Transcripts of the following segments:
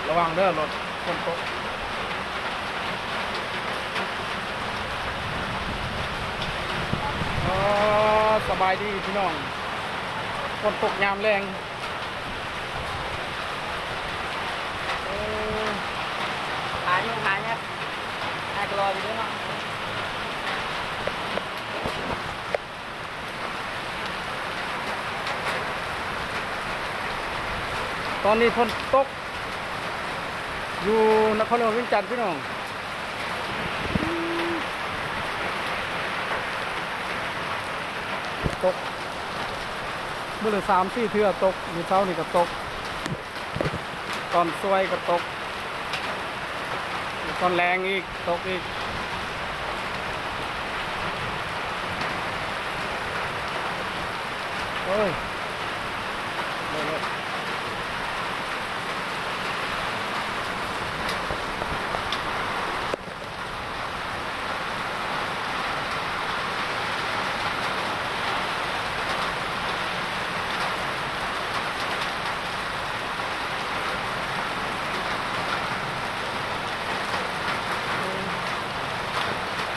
ລະວັງເດີ ລົດຝົນຕົກ. ເອີ ສະບາຍດີພີ່ນ້ອງ, ຝົນຕົກຍາມແລງ. ເອີ ຫາຢູ່ຫາຍາກ ຫາກະລໍຢູ່ເດີເນາະ. ຕອນນີ້ຝົນຕົກຢູ່ນະຄອນຫຼວງວຽງຈັນພີ່ນ້ອງ, ຕົກມື້ລະສາມສີ່ເທື່ອ, ຕົກມື້ເຊົ້ານີ້ກໍຕົກ. ຕອນສວຍກໍຕົກ, ຕອນແລງອີກ ຕົກອີກ. ໂອ້ຍ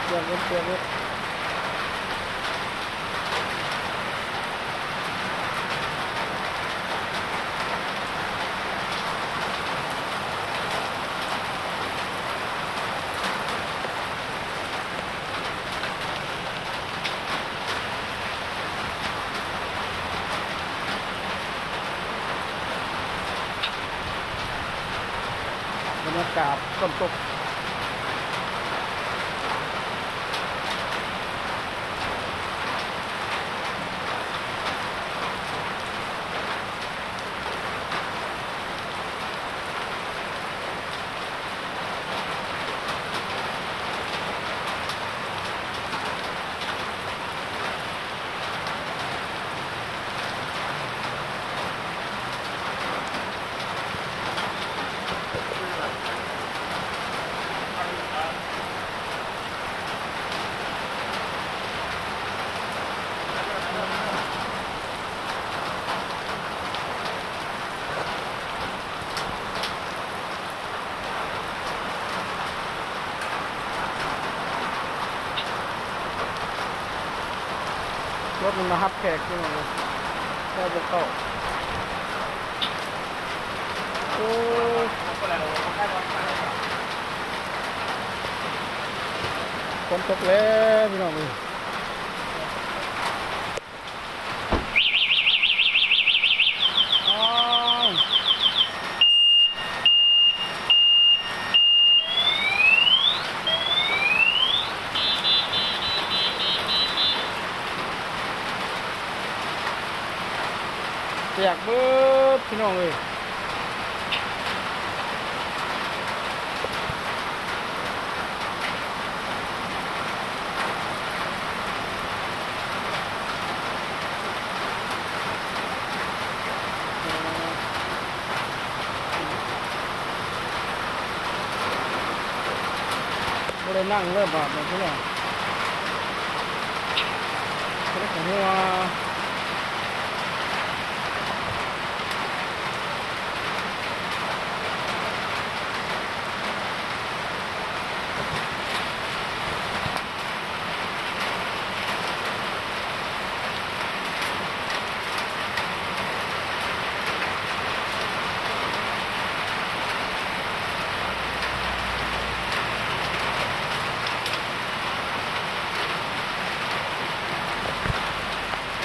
ເກືອບເບິດ ເກືອບເບິດ. ບັນຍາກາດຝົນຕົກ. ລົດມັນມາຮັບແຂກຢູ່ ແຕ່ບໍ່ເຂົ້າ. ໂອ້ ຝົນຕົກແລ້ວພີ່ນ້ອງເອີຍ. ອ້າວ ປຽກເບິດພີ່ນ້ອງເອີຍ. ບໍ່ໄດ້ນັ່ງເລີຍບາດນີ້ພີ່ນ້ອງ, ບໍ່ໄດ້ກະຫົວ.